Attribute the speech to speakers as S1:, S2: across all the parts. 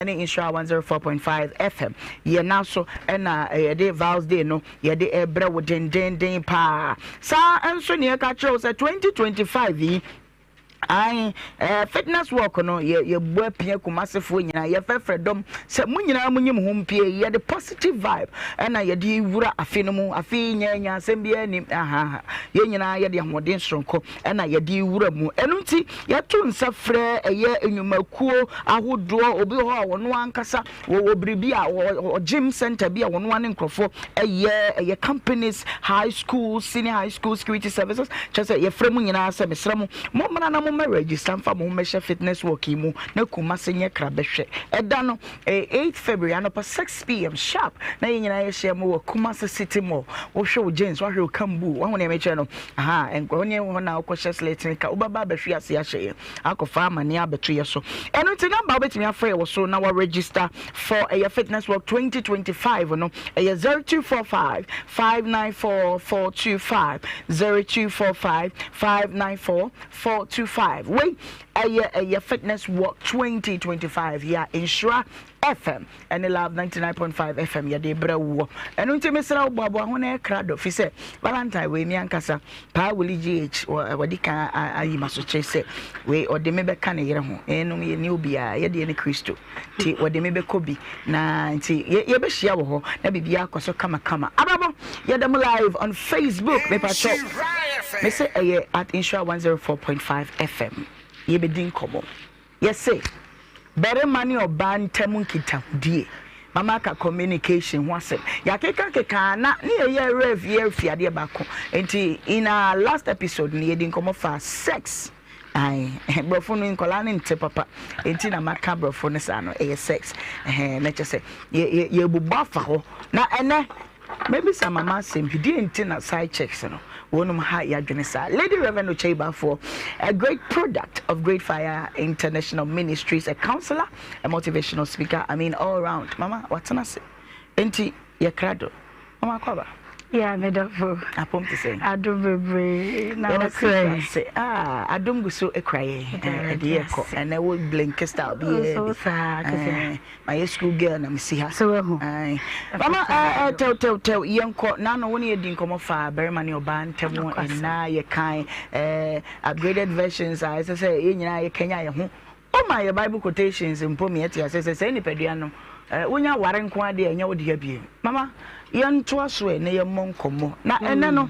S1: Ne Nhyira 104.5 FM yɛ nan so na yɛde Vows Day no yɛde rebrɛ wo dendenden paa. Saa nso ne yɛka kyerɛ wo sɛ 2025 yi ae eh, fitness walk no yɛ yɛbɔ apia kumasefoɔ nyinaa yɛfrɛfrɛ dɔm sɛ mo nyinaa mo nyim ho mpie yɛde positive vibe ɛna yɛde wura afe no mu afe nyɛ nya asɛm biara nim aha yɛn nyinaa yɛde ahoɔden soronko na yɛde rewura mu. Ɛno nti, yɛto nsa frɛ ɛyɛ nnwumakuo ahodoɔ, obi wɔ hɔ a ɔno ankasa wɔwɔ biribi a ɔ gym center bi a ɔno ara ne nkurɔfoɔ ɛyɛ, ɛyɛ companies, high school, senior high school, security services, kyerɛ sɛ yɛfrɛ mo nyinaa sɛ mesrɛ mo, mommra na mommɛ register mfa mo ho mmɛhyɛ fitness walk yi mu na Kumasi nyɛ krabɛhwɛ. Ɛda no, Ɛyɛ eighth February anɔpa 6 pm sharp na yɛn nyinaa yɛhyia mu wɔ Kumasi City Mall. Wohwɛ wo jeans, woahwɛ wo kambu, woahu nea mekyerɛ no? Aha, nkɔ ne hɔ na wokɔhyɛ slit ne ka, wobɛba abɛhwe ase ahyɛ yɛn, akɔfa amane abɛto yɛ so. Ɛno nti number a wobɛtumi afrɛ yɛ wɔ so na wa register for ɛyɛ Fitness Walk 2025 no, ɛyɛ 0245 594 425, 0245 594 425. Wei Ɛyɛ ɛyɛ Fitness Walk 2025 yi a Nhyira FM ɛne Love 99.5 FM yɛde brɛ woɔ. Ɛno nti mesrɛ wo boaboa ho na ɛkra dɔ fi sɛ Valentine wei me ankasa Paa Willie GH wɔde kan ayi masokyere sɛ wei ɔde me bɛka ne yere ho. Yɛnom yɛni obiara yɛdeɛ ne Kristo nti wɔde me bɛkɔ bi na nti yɛbɛhyia wɔ hɔ na biribiara akɔ so kamakama. Abrabɔ yɛda mu live on Facebook mepatwɔ me sɛ ɛyɛ at Nhyira 104.5 FM yɛbɛdi nkɔmmɔ yɛse barima ne ɔbaa ntam nkitahodie mama aka communication ho asɛm yɛakeka kekaa na ne yɛyɛ rev yɛ fi adeɛ baako nti in our last episode no yɛdi nkɔmmɔ fa sex. Ae, borɔfo no nkwadaa no nte papa nti na maka borɔfo no saa no, ɛyɛ sex. Ɛhɛn, na kyerɛ sɛ yɛbobɔ afa hɔ. Na ɛnɛ, mɛbisa mama asɛm bi, deɛ nti na side chicks no, wɔnom ha yɛadwene saa. Lady Reverend Ochei Bafoɔ, a great product of Great Fire International Ministries, a counselor, a motivational speaker, I mean all round. Mama, watena ase. Nti, yɛkra do. Mama Kwaba.
S2: Yeah, me dɔfo.
S1: Apom te sɛn?
S2: Adom bebree na wɔkura
S1: yi. Sɛ ah, adom gu so kura yɛn. Ɛde yɛ kɔ. Ɛnɛ wo blink style bi yɛ
S2: bi. Saa kɛse.
S1: Ma yɛ school girl na me si ha.
S2: So wahu.
S1: Mama eh tɛw tɛw tɛw yɛn kɔ. Nano wo ne yɛ di nkɔmɔ fa barima ne ɔbaa ntɛm ɛna yɛ kan eh upgraded versions a ɛsɛ sɛ yɛn nyinaa yɛ kanya yɛ ho. Woma yɛ Bible quotations mpo ma yɛte aseɛ sɛ saa nipadua no, wonya ware nko ara deɛ ɛnyɛ wo dea bio. Mama, yɛntoa so ɛ na yɛmmɔ nkɔmmɔ. Na ɛnɛ no,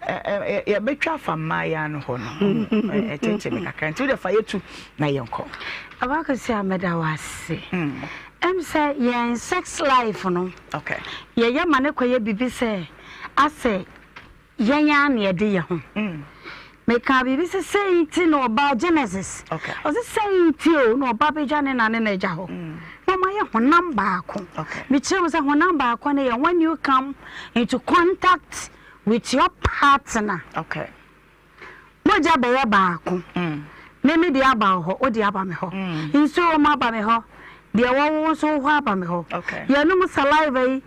S1: yɛbɛtwa afa mmaayaa no hɔ no, ɛtete me kakra. Nti wode fa yɛtu na yɛnkɔ.
S2: Abakɔsi a meda wo ase. Ɛm sɛ yɛn sex life no, yɛyɛ ma no kɔyɛ biribi sɛ asɛ Yɛn ara na yɛde yɛn ho. Mekaa biribi sɛ sɛn nti na ɔbaa Genesis. Ɔse sɛn nti o na ɔba bɛgya ne na ne n'agya hɔ. Na ɔma yɛ honam baako. Mekyerɛ mu sɛ honam baako no yɛ when you come into contact with your partner. Mogya bɛyɛ baako. Me me deɛ aba wo hɔ, wo deɛ aba me hɔ. Nsuo wɔ mu aba me hɔ, deɛ ɛwɔ wo nso wo hɔ aba me hɔ. Yɛnom saliva yi.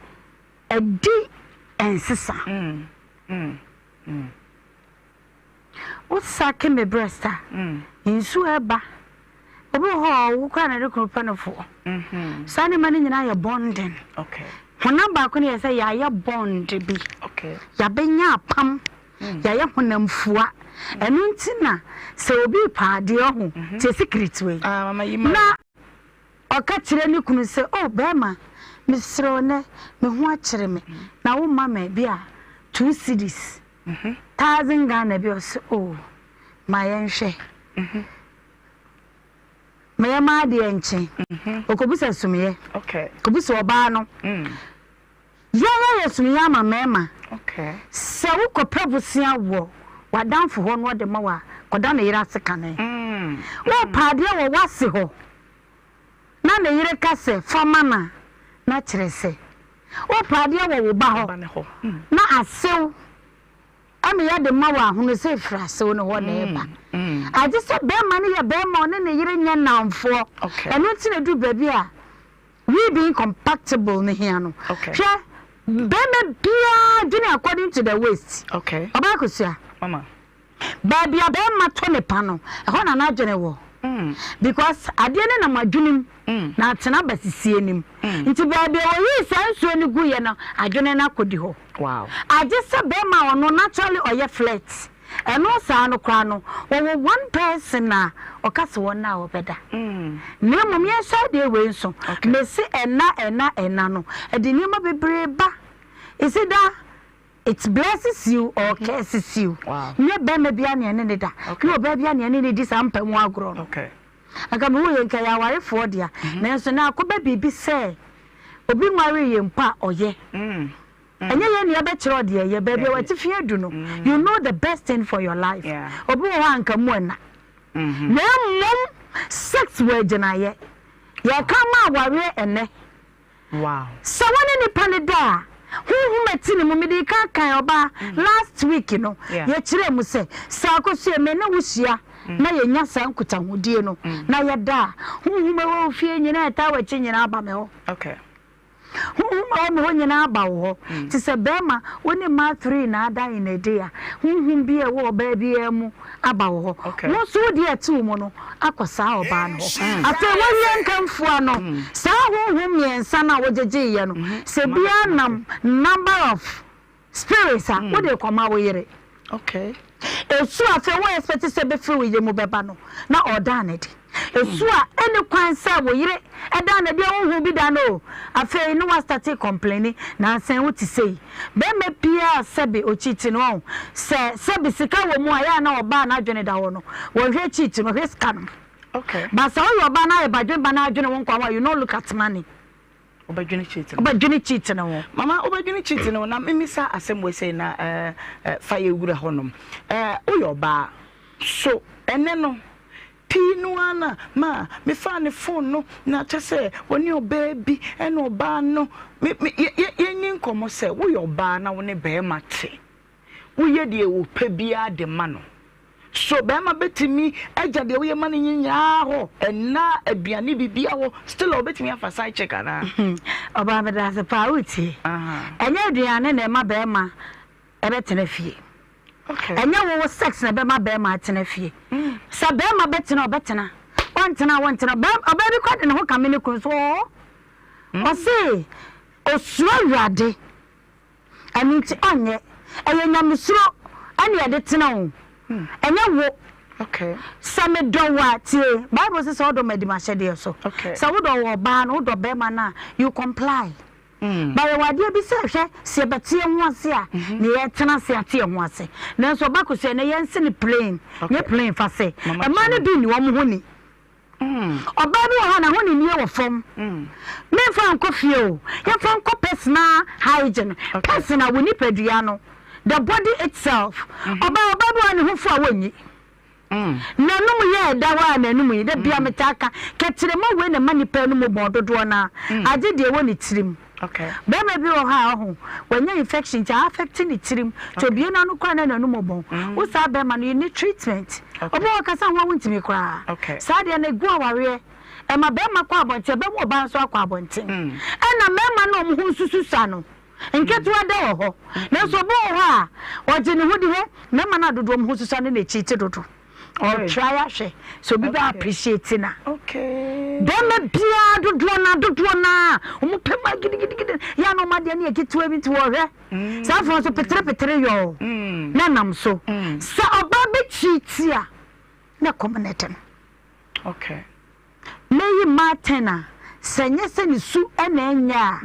S2: Ɛdi nsesa. Wo sucke me breast a, nsuo ɛba. Obi wɔ hɔ a ɔwo koraa na ne kunu pɛ no foɔ. Saa nneɛma no nyinaa yɛ bonding. Honam baako no yɛ sɛ yɛayɛ bond bi. Yɛabɛnya apam. Yɛayɛ honam fua. Ɛno nti na sɛ obi repɛ adeɛ ɔho, tie secret wei. Na Ɔka kyerɛ ne kunu sɛ, O barima, mesrɛ wo nnɛ, me ho akyere me, na womma me bi a two cedis, thousand Ghana bi. Ɔse, O, ma yɛnhwɛ. Meyɛ m'adeɛ nkye. Ɔkɔbisa sumiiɛ, kɔbisa ɔbaa no. Yɛn ayɛ sumiiɛ ama mmarima. Sɛ wokɔpɛ bosea wɔ w'adamfo hɔ na ɔde ma wo a, kɔda ne yere ase kane. Worepɛ adeɛ wɔ w'ase hɔ na ne yere ka sɛ fa ma no a, na kyerɛ sɛ worepɛ adeɛ wɔ wo ba hɔ na asew ɛna yɛde ma wo a, hunu sɛ ɛfiri asew no hɔ na ɛreba. Agye sɛ barima no yɛ barima a ɔne ne yere nyɛ nnamfoɔ. Ɛno nti na ɛduru baabi a We being compactable no hia no. Hwɛ, bɛrima biara dwene according to the waist. Ɔbaa kosua. Baabi a bɛrima to ne pa no, ɛhɔ na n'adwene wɔ. Because adeɛ no nam adwene mu na atena aba sisie no mu. Nti baabi a wɔyii saa nsuo no guiɛ no, adwene no akɔdi hɔ. Agye sɛ bɛrima a ɔno naturally ɔyɛ flirt. Ɛno saa no koraa no, wɔwɔ one person a ɔka sɛ wɔn a wɔbɛda. Na mmom yɛnhyɛ adeɛ wei nso. Mese ɛna ɛna ɛna no, ɛde nneɛma bebree ba. It's either it blesses you or curses you. Nyɛ bɛrima biara na ɛne ne da. Nyɛ ɔbaa biara na ɛne ne di saa mpa mu agorɔ no. Anka mehu yɛ nka yɛ awarefoɔ dea. Nanso na akɔba biribi sɛ obi nwaree yɛ mpo a ɔyɛ. Ɛnyɛ yɛn na yɛbɛkyerɛ wo deɛ ɛyɛ. Baabi a w'atifi adu no, you know the best thing for your life. Obi wɔ hɔ a anka mu ɛna. Na mmom sex wɔ agyinaeɛ. Yɛka ma awareɛ ɛnɛ. Sɛ wo ne nipa no da a, honhom ɛte ne mu. Mede ka kan ɔbaa last week no, yɛkyerɛɛ mu sɛ, sɛ Akosua me ne wo hyia na yɛnya saa nkutahodie no na yɛda a, honhom ɛwɔ wo fie nyinaa ɛtaa w'akyi nyinaa ba me hɔ. Honhom a ɛwɔ me hɔ nyinaa aba wo hɔ. Te sɛ barima, wo ne mmaa three na ada in a day a, honhom bi a ɛwɔ ɔbaa biara mu aba wo hɔ. Wo nso wo deɛ a ɛte wo mu no akɔ saa ɔbaa no hɔ. Afei woawie nkamfua no, saa honhom mmiɛnsa no a wogyegyeeɛ no, sɛ biara nam number of Spirits a wode rekɔma wo yere.
S1: Okay.
S2: Esu a afei wo expect sɛ ɛbɛfiri wo yere mu bɛba no, na ɔredan no adi. Esu a ɛnni kwan sɛ wo yere dan no adi a wonhuu bi da no o, afei na woastarte complaining, nansa yi wote sei. Barima biara a sɛbe ɔcheat no, wahu, sɛ sɛbe sika wɔ mu a, ɛyɛ a na ɔbaa a n'adwene da hɔ no, wɔnhwɛ cheat no, ɔhwɛ sika no.
S1: Okay.
S2: But sɛ woyɛ ɔbaa na ayɛ badwemba na adwene wo nkwa ho a, you no look at money.
S1: Wobɛdwene cheat no.
S2: Wobɛdwene cheat no ho.
S1: Mama wobɛdwene cheat no ho na memisa asɛm wei sei na eh, eh, fa yɛ wura hɔnom. Eh, woyɛ ɔbaa so ɛnɛ no pii no ara na ma mefaa ne phone no na kyɛ sɛ wɔne ɔbaa bi ɛna ɔbaa no me me yɛ yɛ yɛnni nkɔmmɔ sɛ woyɛ ɔbaa na wo ne barima te woyɛ deɛ wopɛ biara de ma no. So bɛrima bɛtumi agya deɛ woyɛ ma no nyinaa hɔ, ɛna, aduane, biribiara hɔ, still a ɔbɛtumi afa side chick anaa?
S2: Ɔbaa medase paa wotie. Ɛnyɛ aduane na ɛma bɛrima ɛbɛtena fie. Ɛnyɛ wo wo sex na ɛbɛma bɛrima atena fie. Sɛ bɛrima bɛtena ɔbɛtena, ɔntena a ɔntena. Ɔbaa bi koraa de ne ho kame ne kunu so ɔɔ. Ɔse osuro Awurade. Ɛno nti ɔnyɛ. Ɛyɛ nyamesuro ɛna yɛde tena o. Ɛnyɛ wo. Sɛ medɔ wo a, tie, Bible se sɛ wodɔ me a di m'ahyɛdeɛ so. Sɛ wodɔ wɔ ɔbaa no, wodɔ bɛrima no a, you comply. But yɛwɔ adeɛ bi sɛ, hwɛ, sɛ yɛbɛte yɛn ho ase a, na yɛtena ase ate yɛn ho ase. Nanso ɔba kɔsi ɛnnɛ yɛnse no plain, nyɛ plain fa sɛ, mmaa no bi nni wɔn ho ni. Ɔbaa bi wɔ hɔ a n'ahonimie wɔ fam. Memfa nkɔ fie o, yɛmfa nkɔ personal hygiene, personal wo nipadua no, the body itself. Ɔbaa ɔbaa bi wɔ hɔ a ne ho fu a wonnyi. N'anum yɛ ɛda hɔ a n'anum yi, da bia metaa ka, kɛtrɛma wei na ɛma nipa anum bɔn dodoɔ no ara, agye deɛ ɛwɔ ne tirim. Barima bi wɔ hɔ a ɔho, wanya infection nti a affect ne tirim, nti obue n'ano koraa na n'anum bɔn. Wo saa barima no, you need treatment. Obi wɔ hɔ ɔkasa ho a wontumi koraa. Saa deɛ no egu awareɛ. Ɛma barima kɔ abɔnten, ɛbɛma ɔbaa nso akɔ abɔnten. Ɛna mmarima no a wɔn ho nsusu sua no, nketewa da wɔ hɔ. Nanso obi wɔ hɔ a, ɔgye ne ho di hwɛ, mmarima no a dodoɔ wɔn ho susua no na ɛkyiiti dodo. Ɔtry ahwɛ sɛ obi bɛ appreciate no a. Bɛrima biara dodoɔ no dodoɔ no a wɔn pɛ ma gidigidigidi yɛ a na wɔn adeɛ no yɛ ketewa bi nti wɔhwɛ. Saa afei nso peterepetere yɔɔ na nam so. Sɛ ɔbaa bɛ kyiiti a na ɛkɔm na ɛde no. Meyi mmaa ten a, sɛ ɛnyɛ sɛ ne su na ɛnyɛ a,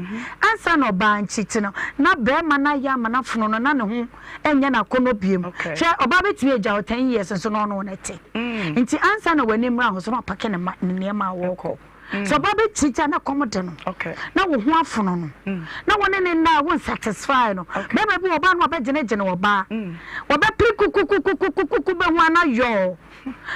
S2: ansa na ɔbaa nkyiti no, na barima no ayɛ ama no afono no, na ne ho nyɛ no akɔnnɔ biom. Hwɛ, ɔbaa bɛtumi agya wo ten years nso na ɔne wo na ɛte. Nti ansa na w'ani mmra ho so na wapake ne mma, ne nneɛma a wɔrekɔ. Sɛ ɔbaa bɛkyiti a, na kɔm de no, na wo ho afono no, na wo ne ne nna a wo nsatisfy no. Barima bi wɔ ɔbaa no ɔbɛgyenegyene ɔbaa, wɔbɛpere kukukukukukuku bɛhu ana yɔɔ.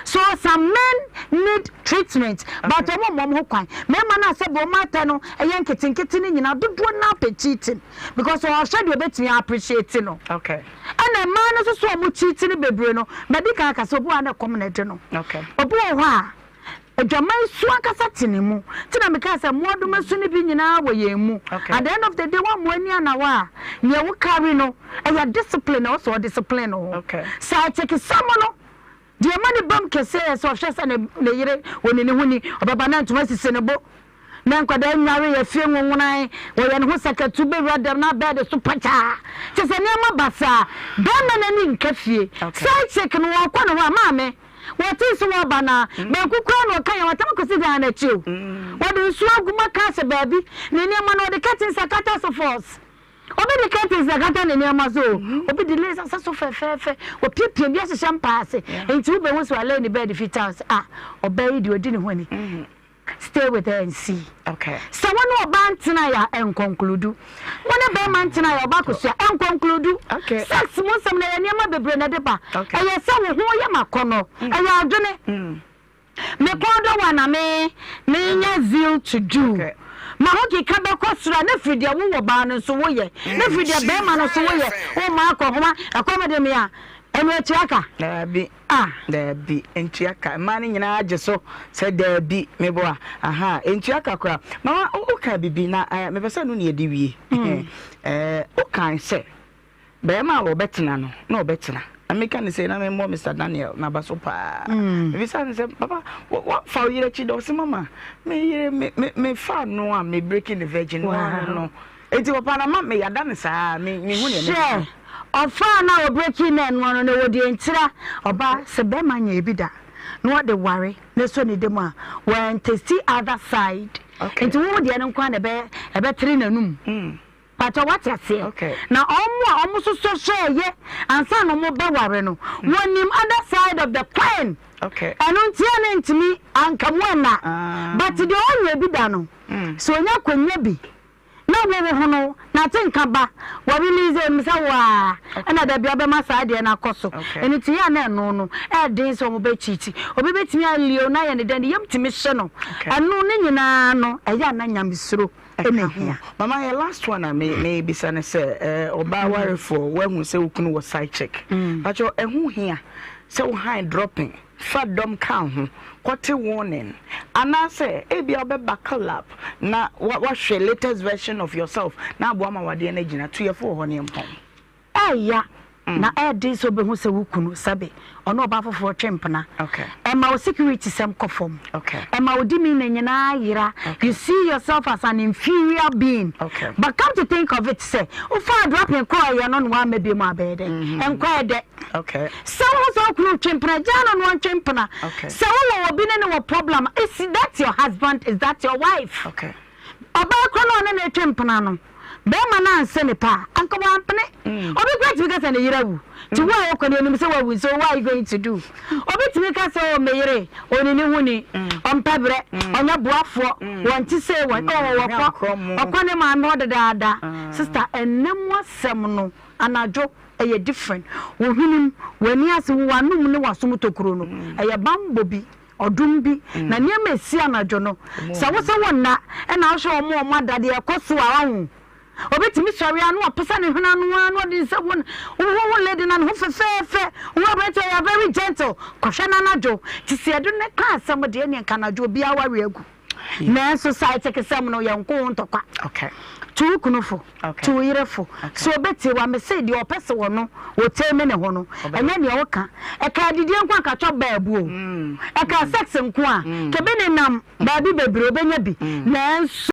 S2: So some men need treatment but ɔmo mma ɔmo ho kwan. Mmarima no a sɛbi ɔmo atɛ no yɛ nketenkete no nyinaa dodoɔ no ara pɛ cheating because ɔhwɛ deɛ ɔbɛtumi a appreciate no. Ɛna mmaa no nso so a ɔmo cheat no bebree no madi kan aka sɛ obi wɔ hɔ a na ɛkɔm na ɛde no. Obi wɔ hɔ a adwaman su ankasa te ne mu. Nti na mekaa sɛ mmoadoma su no bi nyinaa wɔ yɛn mu. At the end of the day woammoa ani anna hɔ a nea wo carry no ɛyɛ discipline na ɛwɔ sɛ ɔdiscipline wo. Sɛ akyekesɛm no. Deɛ ɛma ne bam kɛseɛ yɛ sɛ ɔhwɛ sɛ ne ne yere ɔni ne ho ni, ɔbɛba na ntoma sisi ne bo, na nkwadaa nnware, afie nwonwonae, wɔyɛ ne ho sakatu, bɛwura dɛm na bɛɛde so pakyaa. Kyerɛ sɛ nneɛma basaa. Barima no ani nka fie. Side chick no wɔkɔ ne hɔ a, maame, wɔtee sɛ wɔreba no a, banku koraa na ɔka yɛn, watam akɔsi dan no akyi o. Wɔde nsuo agu mu aka ahyɛ baabi, ne nneɛma no wɔde curtains akata so force. Obi de curtains akata ne nneɛma so o, obi de lace asɛ so fɛfɛɛfɛ, wapiapia bi ahyehyɛ mpa ase. Nti wobɛhu sɛ walay ne bed fitaa sɛ ah, ɔbaa yi deɛ ɔdi ne ho ni. Stay with her and see. Sɛ wo ne ɔbaa ntenaeɛ a, ɛnconclude. Wo ne bɛrima ntenaeɛ a, ɔbaa kosua, ɛnconclude. Sex mu nsɛm no, ɛyɛ nneɛma bebree na ɛde ba. Ɛyɛ sɛ wo ho yɛ m'akɔnnɔ, ɛyɛ adwene. Me kɔn dɔ wo a na me me nya zeal to do Ma ho keka bɛkɔ soro a na firi deɛ wo wɔ baa no nso wo yɛ Na firi deɛ bɛɛma no nso wo yɛ Wo ma akɔ homa ɛkɔm de me a ɛno atua ka?
S1: Daabi
S2: Ah.
S1: Daabi ntua ka mmaa no nyinaa gye so sɛ daabi meboa aha ntua ka koraa mama wo ka bibi na eh, mepɛ sɛ no ne yɛde wie eh, wo kan sɛ Barima a wɔbɛtena no, na ɔbɛtena. Na meka no sei, na memmɔ Mister Daniel n'aba so paa. Mebisa no sɛ, Papa, woafa wo yere akyi dɛ? Ɔse, Mama, me yere, me, me, mefaa no a me breaking the virgin no ano no. Enti papa na ma meyada no saa, me, mehu nea mɛka.
S2: Hwɛ, ɔfaa no a ɔbreaking no ɛnoɔ no, na ɛwɔ deɛ ntira. Ɔbaa, sɛ bɛrima nyɛɛ bi da, na ɔde ware na ɛsɔ ne dam a, wantesti other side. Nti wo deɛ no nko ara na ɛbɛ, ɛbɛtere n'anum. Pakyɛ wate aseɛ? Na ɔmo a ɔmo sosɔ hwɛɛ yɛ ansa na ɔmo bɛ ware no, wɔnim other side of the coin. Ɛno nti a na ntumi anka mu ɛna. But deɛ ɔnyɛ bi da no, sɛ ɔnya akwanya bi na wo wo ho no, nate nka ba, wɔ release onim sɛ wo aa ɛna da bia ɔbɛma saa adeɛ no akɔ so. Ɛno nti yɛ a na ɛno no ɛɛden sɛ ɔmo bɛ cheat. Obi bɛtumi alio no ayɛ ne dɛn, ne yam tumi hye no. Ɛno ne nyinaa no ɛyɛ a na nyamesuro.
S1: Ɛka ho. Mama yɛ last one a me me bisa ne sɛ ɛɛ ɔbaa warefoɔ wahu sɛ wo kunu wɔ side chick. Pakyɛ ɛho hia sɛ wo han dropping fa dɔm ka ho kɔte warning anaasɛ ebia wobɛ buckle up na wa wahwɛ latest version of yourself na aboa ma wadeɛ no agyina. Tu yɛfo wɔ hɔ ne yɛmpɔn.
S2: Ɛyɛ ya na ɛyɛ den sɛ wobɛhu sɛ wo kunu, sɛbe, ɔne ɔbaa foforɔ twe mpena. Ɛma wo security sɛm kɔ fam. Ɛma wo demeanor nyinaa yera. You see yourself as an inferior being. But come to think of it sɛ, wofaa dropping kɔeɛ no na woamma biom a, bɛyɛ dɛn? Nkwa yɛ dɛ. Sɛ wohu sɛ wo kunu retwe mpena, gyaa no na ɔntwe mpena. Sɛ wowɔ obi ne no wɔ problem a, is that your husband? Is that your wife? Ɔbaa korɔ no a ɔne no retwe mpena no, Bɛrima no anse ne pɛ a, anka wampene. Obi koraa tumi ka sɛ ne yere awu. Nti wo a wokɔ no, yɛnim sɛ wawu, so what are you going to do? Obi tumi ka sɛ, oh, me yere, ɔnni ne ho ni, ɔmpɛ berɛ, ɔnyɛ boafoɔ, wɔnte sei, wɔn, oh, ɔkɔ, ɔkɔ ne maame hɔ dedaada. Sister, ɛnnɛ mu asɛm no, anadwo, ɛyɛ different. Wo hwenem, w'ani ase, wo w'anom ne w'asom tokuro no, ɛyɛ bammɔ bi. Ɔdom bi, na nneɛma a ɛsi anadwo no, sɛ wo sɛ wonna na wohwɛ wɔn a wɔada deɛ ɛkɔ so a, wahu. Obi tumi sɔre a na wapasa ne hwene ano ara na ɔde ne nsa gu ne wohu lady na ne ho fɛfɛɛfɛ, wohu aberanteɛ ɔyɛ very gentle, kɔhwɛ no anadwo. Nti sɛ yɛde no ka asɛm deɛ ɛneɛ nka anadwo obiara awareɛ agu. Nanso saetekesɛm no yɛnko ho ntɔkwa. Tu wo kunu fo, tu wo yere fo. Sɛ obetie wo a, mese deɛ ɔpɛ sɛ ɔno ɔtie me ne ho no, ɛnyɛ deɛ woka. Ɛka adidie nko a, ka twɔ baabu o. Ɛka sex nko a, kebe nenam baabi bebree, obenya bi. Nanso.